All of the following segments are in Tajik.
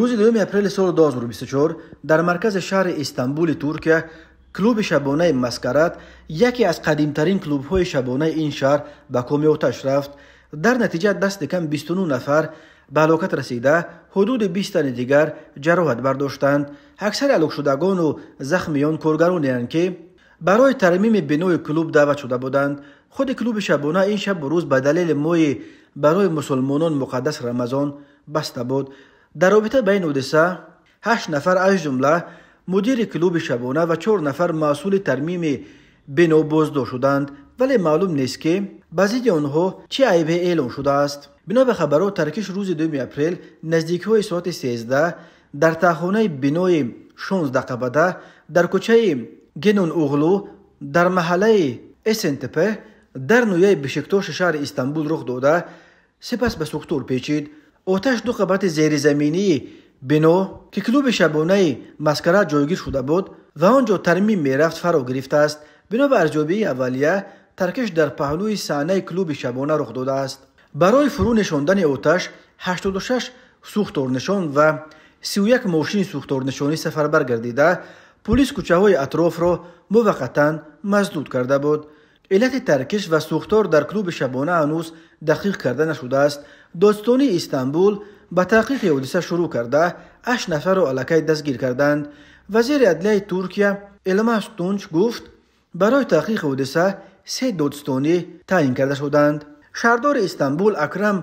Рӯзи 2 апрели соли 2024 дар маркази шаҳри Истанбули Туркия клуби шабонаи Маскарад, яке аз қадимтарин клубҳои шабонаи ин шаҳр, ба коми оташ рафт. Дар натиҷа дасти кам 29 нафар ба ҳалокат расида, ҳудуди 20 тани дигар ҷароҳат бардоштанд. Аксари ҳалокшудагону захмиён коргаронеанд, ки барои тармими бинои клуб даъват шуда буданд. Худи клуби шабона ин шабу рӯз ба далели моҳи барои мусулмонон муқаддас Рамазон баста буд. Дар робита ба ин ҳодиса 8 нафар, аз ҷумла мудири клуби шабона ва 4 нафар масъули тармими бино боздошт шуданд, вале маълум нест, ки ба зидди онҳо чӣ айбе эълон шудааст. Бино ба хабарҳо, таркиш рӯзи 2 апрел наздикиҳои соати 13 дар таҳхонаи бинои 16 қабата дар кӯчаи Генон Уғлу дар маҳаллаи СНТП дар ноҳияи Бешиктоши шаҳри Истанбул рух дода, сипас ба сӯхтор печид. Оташ ду қабати зеризаминии бино, ки клуби шабонаи Маскарад ҷойгир шуда буд ва он ҷо тармим мерафт, фаро гирифтааст. Бино ба арзёбии аввалия, таркиш дар паҳлӯи саҳнаи клуби шабона рух додааст. Барои фурӯ нишондани оташ 86 сӯхторнишон ва 31 мошини сӯхторнишонӣ сафарбар гардида, пулис кӯчаҳои атрофро муваққатан масдуд карда буд. Иллати таркиш ва сӯхтор дар клуби шабона ҳанӯз дақиқ карда нашудааст. Додстонии Истанбул ба таҳқиқи ҳодиса шурӯъ карда, 8 нафарро аллакай дастгир карданд. Вазири адлияи Туркия Илмаз Тунч гуфт, барои таҳқиқи ҳодиса 3 додстонӣ таъин карда шуданд. Шаҳрдори Истанбул Акрам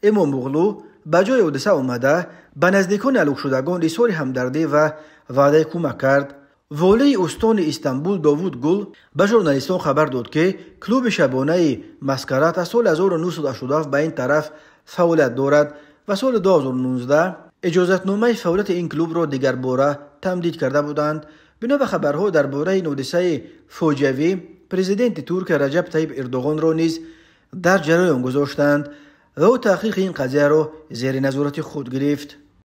Имомоғлу ба ҷои ҳодиса омада, ба наздикони ҳалокшудагон изҳори ҳамдардӣ ва ваъдаи кӯмак кард. Волии устони Истанбул Довуд Гул ба журналистон хабар дод, ки клуби шабонаи Маскарад аз соли 1987 ба ин тараф фаъолият дорад ва соли 2019 иҷозатномаи фаъолияти ин клубро дигарбора тамдид карда буданд. Бино ба хабарҳо, дар бораи ин ҳодисаи фоҷиавӣ президенти Туркия Раҷаб Таиб Эрдоғонро низ дар ҷараён гузоштанд ва ӯ таҳқиқи ин қазияро зери назорати худ гирифт.